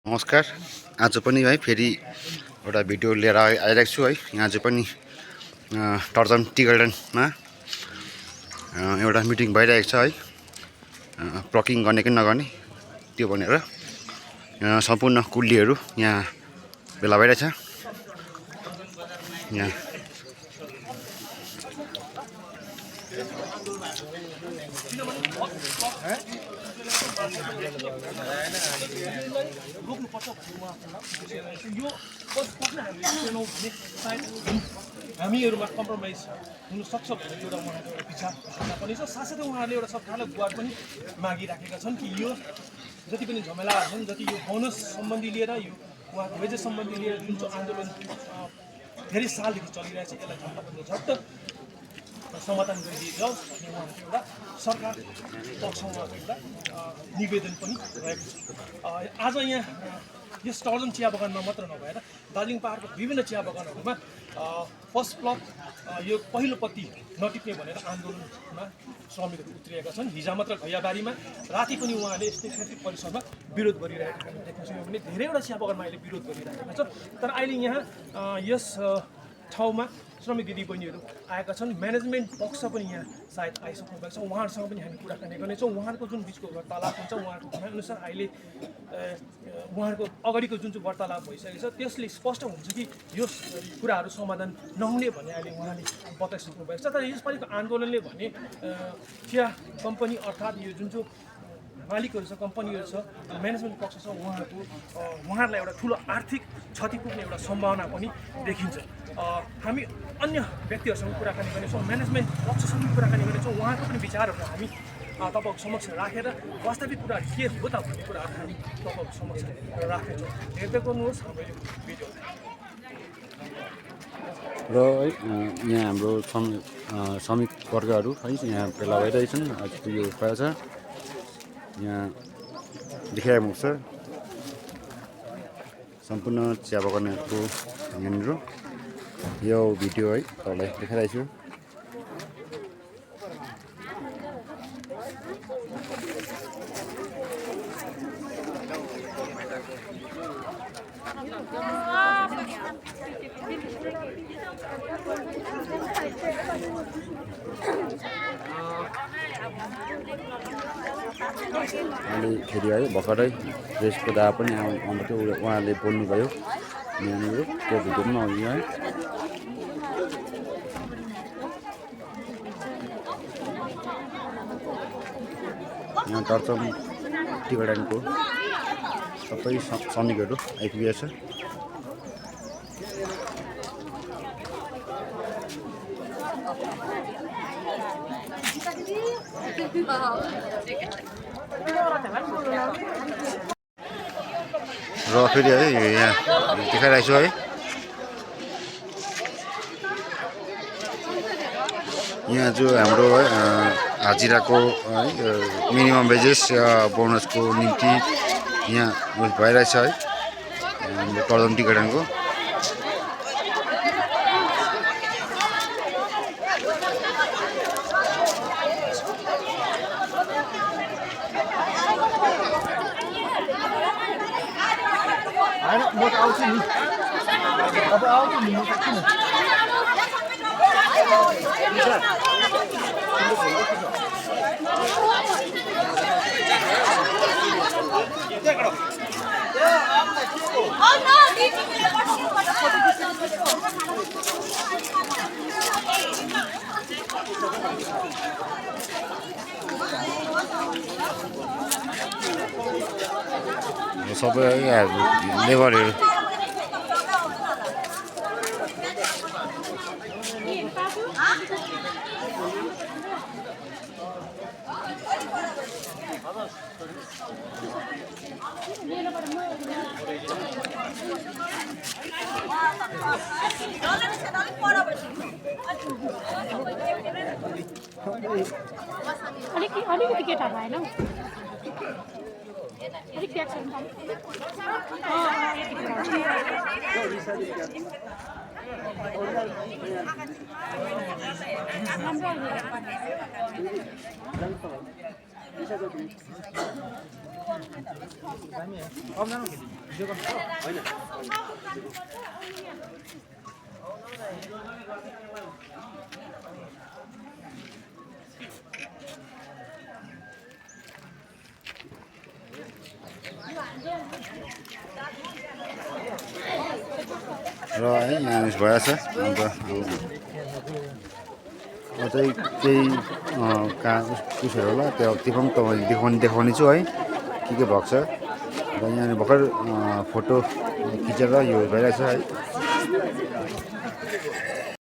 नमस्कार। आज पनि है फेरि एउटा भिडियो लिएर आइरहेको छु है। यहाँ चाहिँ पनि टर्जन टी गार्डनमा एउटा मिटिङ भइरहेको छ है। प्लकिङ गर्ने कि नगर्ने त्यो भनेर सम्पूर्ण कुल्लीहरू यहाँ भेला भइरहेछ। यहाँ हामीहरुमा कम्प्रोमाइज हुन सक्छ भन्ने एउटा उहाँको विचार पनि छ। साथसाथै उहाँहरूले एउटा सरकारलाई गुहार पनि मागिराखेका छन् कि यो जति पनि झमेलाहरू छन्, जति यो बोनस सम्बन्धी लिएर यो उहाँको वेजेस सम्बन्धी लिएर जुन चाहिँ आन्दोलन धेरै सालदेखि चलिरहेछ यसलाई झट्ट समाधान गरिदियोस् भन्ने उहाँको एउटा सरकार पक्षमा एउटा निवेदन पनि रहेको छ। आज यहाँ यस टर्जन चिया बगानमा मात्र नभएर दार्जिलिङ पहाडको विभिन्न चिया बगानहरूमा फर्स्ट ब्लक यो पहिलो पत्ती नटिप्ने भनेर आन्दोलनमा श्रमिकहरू उत्रिएका छन्। हिजो मात्र घैयाबारीमा राति पनि उहाँले यस्तै क्षेत्रीय परिसरमा विरोध गरिरहेका हामी देख्न सक्यौँ भने धेरैवटा चिया बगानमा अहिले विरोध गरिरहेका छन्। तर अहिले यहाँ यस ठाउँमा श्रमिक दिदीबहिनीहरू आएका छन्। म्यानेजमेन्ट पक्ष पनि यहाँ सायद आइसक्नु भएको छ। उहाँहरूसँग पनि हामी कुराकानी गर्नेछौँ। उहाँहरूको जुन बिचको वार्तालाप हुन्छ, उहाँहरूको भनाइअनुसार अहिले उहाँहरूको अगाडिको जुन चाहिँ वार्तालाप भइसकेको छ त्यसले स्पष्ट हुन्छ कि यो कुराहरू समाधान नहुने भन्ने अहिले उहाँले बताइसक्नु भएको छ। तर यसपालिको आन्दोलनले भने चिया कम्पनी अर्थात् यो जुन चाहिँ मालिकहरू छ, कम्पनीहरू छ, म्यानेजमेन्ट पक्ष छ, उहाँहरूलाई एउटा ठुलो आर्थिक क्षति पुग्ने एउटा सम्भावना पनि देखिन्छ। हामी अन्य व्यक्तिहरूसँग कुराकानी गर्नेछौँ, म्यानेजमेन्ट पक्षसँग कुराकानी गर्नेछौँ। उहाँको पनि विचारहरू हामी तपाईँको समक्ष राखेर वास्तविक कुराहरू के हो त भन्ने कुराहरू हामी तपाईँको समक्ष राख्नेछौँ। हेर्दै गर्नुहोस् हाम्रो यो भिडियो। र यहाँ हाम्रो श्रमिक वर्गहरू है यहाँ भेला भइरहेछन्। आजको यो प्रायः छ यहाँ देखिरहेको छ सम्पूर्ण चिया बगानहरूको यहाँनिर यो भिडियो है तपाईँलाई देखाइरहेको छु। अहिले फेरि है भर्खरै देशको दा पनि आउँदा थियो, उहाँहरूले बोल्नुभयो यहाँनिर, त्यो भिडियो पनि आउँयो है। यहाँ टर्चन टी गार्डनको सबै श्रमिकहरू आइपुगेको छ। र फेरि है यहाँ देखाइरहेको छु है। यहाँ जो हाम्रो है हाजिराको है मिनिमम वेजेस बोनसको निम्ति यहाँ भइरहेछ है हाम्रो टर्जन टी गार्डनको। म त आउँछु नि, अब आउँछु नि, म त किन सबै लेबरहरू अलिकति केटा भएन अलिक ट्याक्स र है यहाँ भइरहेछ अन्त चाहिँ केही कहाँ उसहरू होला त्यो पनि तपाईँले देखाउने छु है के भएको छ र यहाँनिर भर्खर फोटो खिचेर यो भइरहेछ है